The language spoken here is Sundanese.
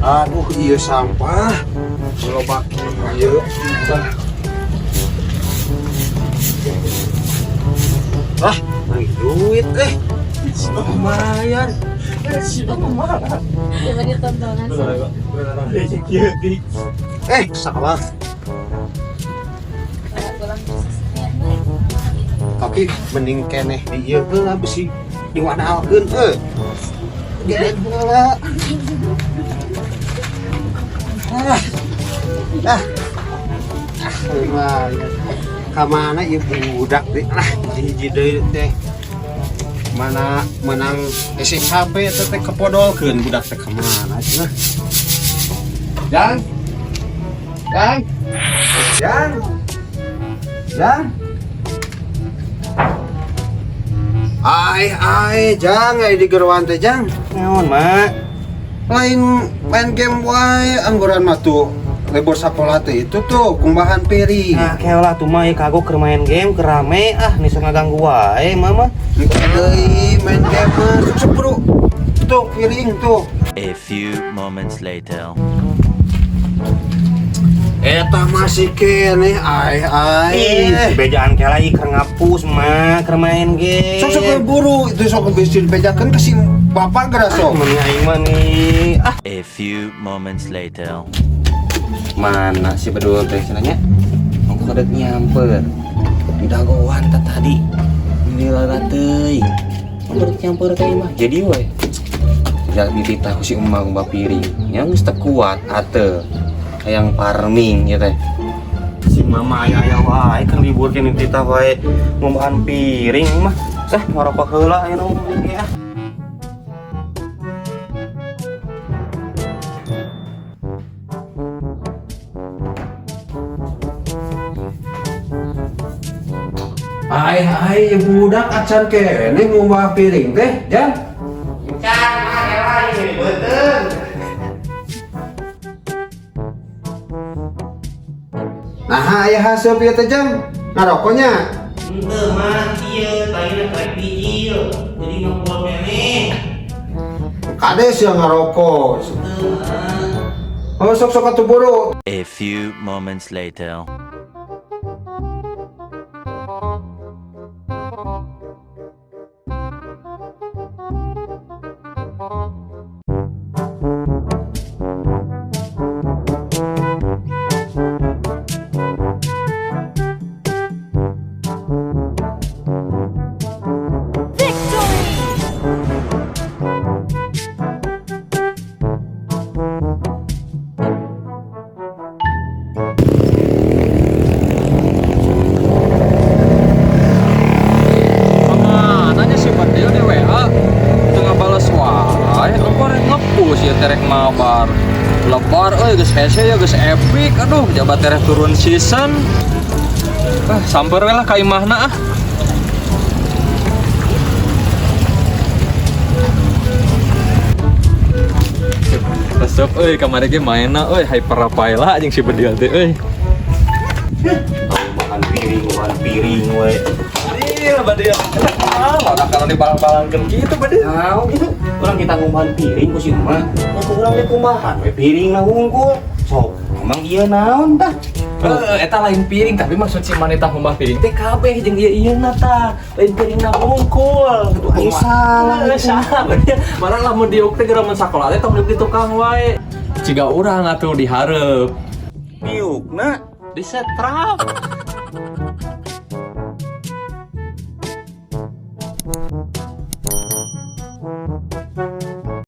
Aduh, iya sampah. Loba ieu. Ah, nagih duit eh. Lumayan. Coba ditontonan sih. Eh, salah. Tapi mending keneh di ieu heula bisi diwadalkeun euy. Gede heula. Ah. Ah. Ah, lumayan. Ka mana ieu budak deui? Ah, hiji deui teh. Mana menang SSHP teh teh kepodolkeun budak teh ka mana cenah. Jang. Jang. Jang. Jang. Ai ai jang ai di geroan teh jang. Naon, Mak? Lain main game wae angguran mah tuh libur sakola teh itu tuh kumbahan piring. Nah, keolah tuh mah kagok keur main game keur rame ah nisah ngaganggu wae mama. Engke deui main game mah sukses bro. Tuh piring tuh. A few moments later. Eta masih keneh ai ai. Ih, bejaan kela ieu keur ngapus mah keur main game. Sok sok buru itu sok bisi dibejakeun ke si bapak geura sok. Mending aing mah nih. Ah, A few moments later. mana si bedul teh cenah nya? Aku kadek nyamper. Di dagoan teh tadi. Ini lara teuing. Aku nyamper teh mah. Jadi we. Tidak dititah ku si emak ngumbah piring. Nya geus teu kuat ate. Hayang farming ya teh. Si mama aya-aya wae keur libur kene dititah wae ngumbahan piring mah. Sah ngarokok heula aya nu ge ah. Ai ai budak acan keneh ngumbah piring teh, Jang. Can mah heula ieu beuteung. Nah, aya haseup ieu teh Jang. Ngarokoknya. Henteu mah ieu taina karek bijil. Jadi ngepul keneh. Kade sia ngarokok. Henteu mah. Oh, sok sok atuh buru. A few moments later. Nanya si Badil di WA teu ngabales wae engko rek ngepush ya terek mabar lebar euy geus hese ya geus epic aduh jabat terek turun season ah samper we lah ka imahna ah. Resep euy kamari ge maenna euy hyper Rafaela jeung si Bedil teh euy. Makan piring we. Iya Badil. Ah, mana kalau dibalang-balangkeun kitu Badil. Tahu gitu. Urang kita ngumbahan piring ku si emak. Ya ku urang teh kumbahan we piring lah hungkul. Sok, emang ieu naon tah? Eta lain piring tapi maksud si manita ngumbah piring teh kabeh jeung ieu-ieuna tah. Lain piringna hungkul. Aing salah. Salah. Malah lamun diuk teh geura mun sakola teh tong diuk di tukang wae. Ciga urang atuh dihareup. Diukna Disetrap.